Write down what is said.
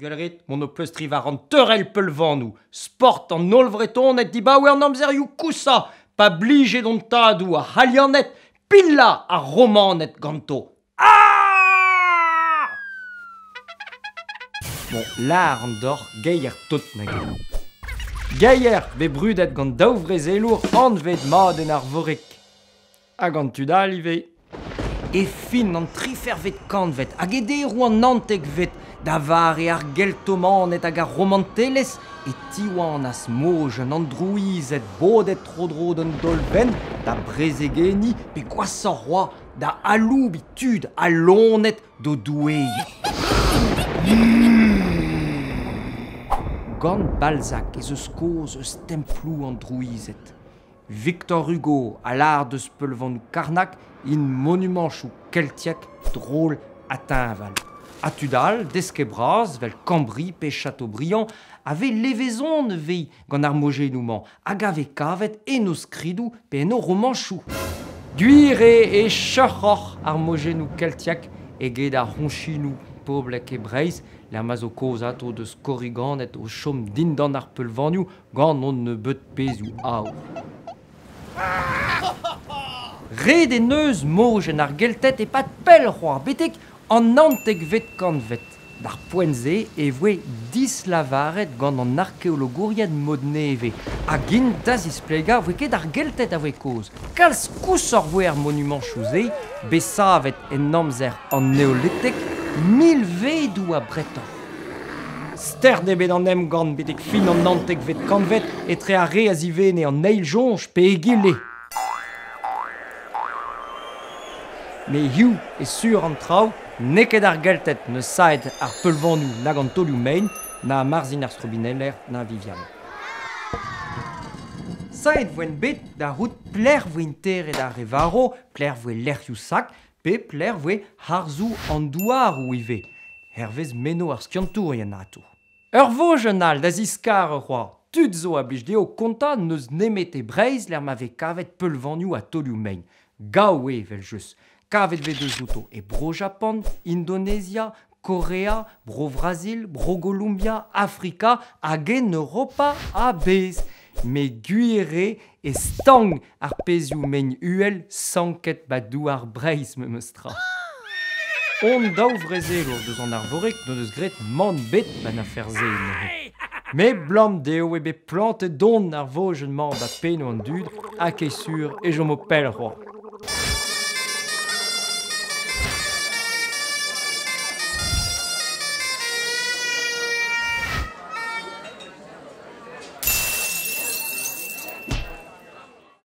Gwell ret mont o pleustriñ war an teurel peulvanoù, sport an holl Vretoned dibaoe an amzerioù koushañ, pa blije d'hon tadoù ar C'halianed pilañ ar Romaned ganto. Ah! Bon, lâr an deoc'h geier tot nag eo. Geier bet brudet gant daou vrezelour anvet mat en Arvorig. Hag an tud all ivez. E fin an trifervet kantved hag e deroù an naontekvet, da vare ar Geltomaned hag ar romantelezh, e tiwanas mojenn an drouized bodet tro-dro d'un daol-benn da brezegenniñ pe gwashoc'h c'hoazh da aloubiñ tud ha loened d'o doueed. Gant Balzac ez eus kaoz eus temploù an drouized. Victor Hugo a lâr deus peulvanoù Karnag int monumanchoù keltiek drol ha teñval. Ha tud all, desket bras, 'vel Cambry pe Chateaubriand, a vez levezon ivez gant ar mojennoù-mañ hag a vez kavet en o skridoù pe en o romanchoù. Gwir eo e cheuc'hoc'h ar mojennoù keltiek eget ar c'hoñchinoù poblek e Breizh, lec'h ma zo kaoz atao deus korriganed o chom dindan ar peulvanioù gant hon nebeud pezhioù aour. Ret en deus mojenn ar Gelted e-pad pell c'hoazh, betek an naontekvet kantved. D'ar poent-se e voe dislavaret gant an arkeologourien mod nevez. Hag int da zisplegañ voe ket ar Gelted a voe kaoz. Kalz koshoc'h voe ar monumanchoù-se, bet savet en amzer an Neolitek, milvedoù abretoc'h. Stern eo bet an emgann betek fin an naontekvet kantved etre ar re a zivenne an eil soñj pe egile. Met hiziv e sur an traoù n'eo ket ar Gelted n'eus saet ar peulvanoù nag an taolioù-mein, na Marzhin ar strobineller na Viviane. Saet voent bet da c'hoût pelec'h voe interet ar re varv, pelec'h voe lec'hioù sakr pe pelec'h voe harzoù an douaroù ivez, hervez meno ar skiantourien atav. Ur vojenn all da ziskar c'hoazh. Tud zo a blij dezho kontañ n'eus nemet e Breizh lec'h ma vez kavet peulvanioù ha taolioù-mein. Gaou eo evel-just. Kavet vez deus outo e Bro-Japan, Indonezia, Korea, Bro-Vrazil, Bro-Golombia, Afrika hag en Europa a-bezh. Met gwir eo e stank ar pezhioù-mein uhel sanket 'ba douar Breizh memes tra. Hon daou vrezelour deus an Arvorig n'o deus graet mann 'bet 'ba 'n afer-se neuze. Met 'blam dezho eo bet plantet don ar vojenn-mañ 'ba pennoù an dud ha ket sur e chomo pell c'hoazh.